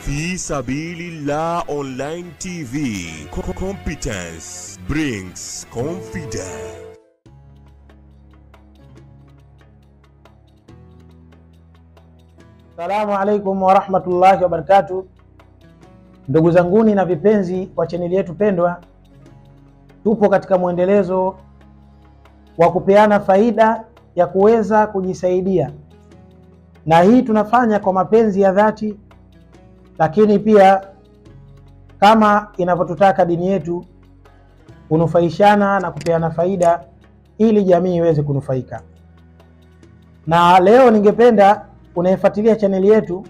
Fi Sabilillah Online TV. Competence brings confidence. Assalamu alaikum warahmatullahi wabarakatuh. Ndugu zanguni na vipenzi wa chaneli yetu pendwa, tupo katika mwendelezo wa kupeana faida ya kuweza kujisaidia, na hii tunafanya kwa mapenzi ya dhati, lakini pia kama inavyotutaka dini yetu kunufaishana na kupeana faida ili jamii iweze kunufaika. Na leo ningependa unayefuatilia chaneli yetu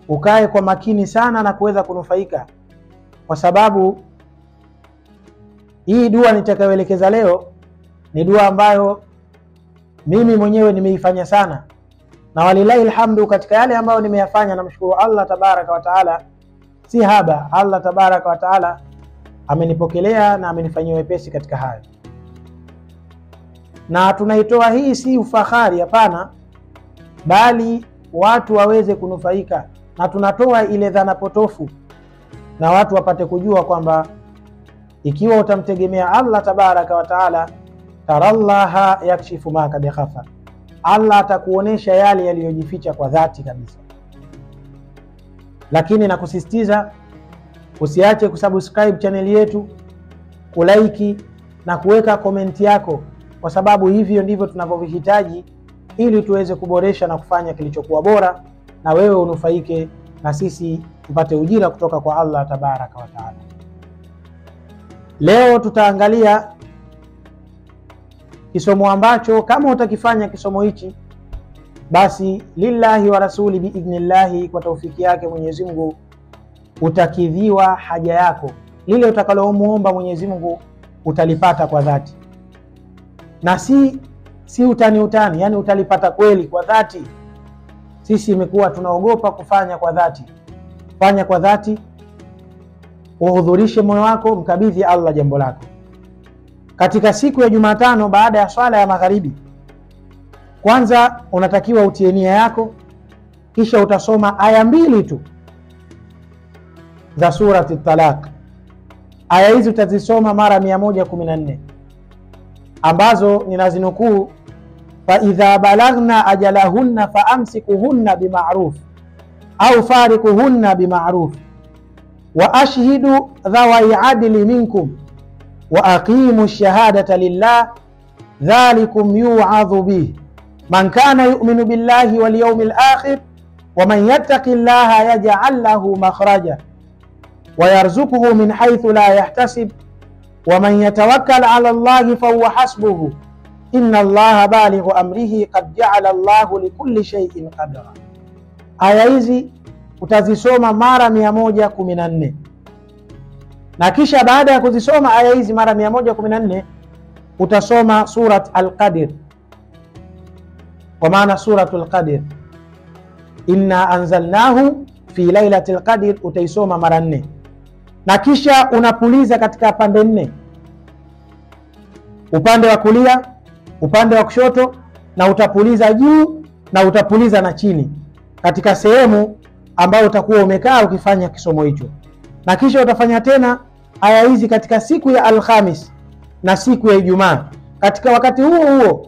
ukae kwa makini sana na kuweza kunufaika, kwa sababu hii dua nitakayoelekeza leo ni dua ambayo mimi mwenyewe nimeifanya sana, na walilahi alhamdu, katika yale ambayo nimeyafanya namshukuru Allah tabaraka wa taala, si haba. Allah tabaraka wa taala amenipokelea na amenifanyia wepesi katika hayo. Na tunaitoa hii si ufahari, hapana, bali watu waweze kunufaika, na tunatoa ile dhana potofu na watu wapate kujua kwamba ikiwa utamtegemea Allah tabaraka wa taala, tarallaha yakshifu ma kad khafa, Allah atakuonesha yale yaliyojificha kwa dhati kabisa. Lakini nakusisitiza usiache kusubscribe channel yetu, kulike na kuweka comment yako, kwa sababu hivyo ndivyo tunavyovihitaji ili tuweze kuboresha na kufanya kilichokuwa bora, na wewe unufaike na sisi tupate ujira kutoka kwa Allah tabaraka wa taala. Leo tutaangalia kisomo ambacho kama utakifanya kisomo hichi, basi lillahi wa rasuli biidhnillahi, kwa taufiki yake Mwenyezi Mungu utakidhiwa haja yako. Lile utakalomuomba Mwenyezi Mungu utalipata kwa dhati, na si utani utani, yani utalipata kweli kwa dhati. Sisi imekuwa tunaogopa kufanya kwa dhati. Fanya kwa dhati, uhudhurishe moyo wako, mkabidhi Allah jambo lako. Katika siku ya Jumatano baada ya swala ya magharibi, kwanza unatakiwa utie nia yako, kisha utasoma aya mbili tu za surati Talaq. Aya hizi utazisoma mara 114 ambazo ninazinukuu: fa idha balagna ajalahunna fa amsikuhunna bima'ruf au farikuhunna bima'ruf wa ashhidu dhawai adli minkum wa aqimu shahadata lillah dhalikum yu'adhu bih man kana yu'minu billahi wal yawmil akhir wa man yattaqi llaha yaj'al lahu makhraja wa yarzuquhu min haythu la yahtasib wa man yatawakkal 'ala allahi fahuwa hasbuhu inna allaha balighu amrihi qad ja'ala allahu likulli shay'in qadra. Aya hizi utazisoma mara 114, na kisha baada ya kuzisoma aya hizi mara 114 utasoma surat Al-Qadr, kwa maana suratul Qadr, inna anzalnahu fi lailatul qadr, utaisoma mara 4, na kisha unapuliza katika pande 4, upande wa kulia, upande wa kushoto, na utapuliza juu na utapuliza na chini, katika sehemu ambayo utakuwa umekaa ukifanya kisomo hicho. Na kisha utafanya tena aya hizi katika siku ya Alhamis na siku ya Ijumaa, katika wakati huo huo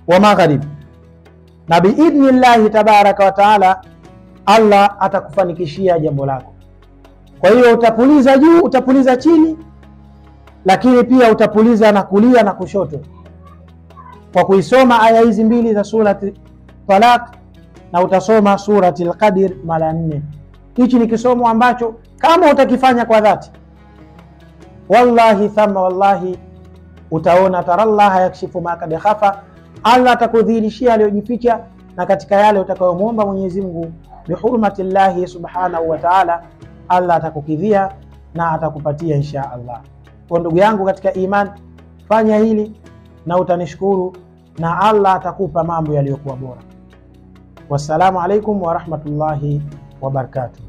wa magharibi, na biidhnillahi tabaraka wa taala Allah atakufanikishia jambo lako. Kwa hiyo utapuliza juu, utapuliza chini, lakini pia utapuliza na kulia na kushoto, kwa kuisoma aya hizi mbili za surati Talaq, na utasoma surati Al-Qadr mara 4. Hichi ni kisomo ambacho kama utakifanya kwa dhati, wallahi thumma wallahi, utaona tarallaha yakshifu ma kad khafa, Allah atakudhihirishia aliyojificha, na katika yale utakayomuomba Mwenyezi Mungu bihurmatillahi subhanahu wa ta'ala, Allah atakukidhia na atakupatia insha Allah. Kwa ndugu yangu katika iman, fanya hili na utanishukuru, na Allah atakupa mambo yaliyokuwa bora. Wassalamu alaikum warahmatullahi wabarakatuh.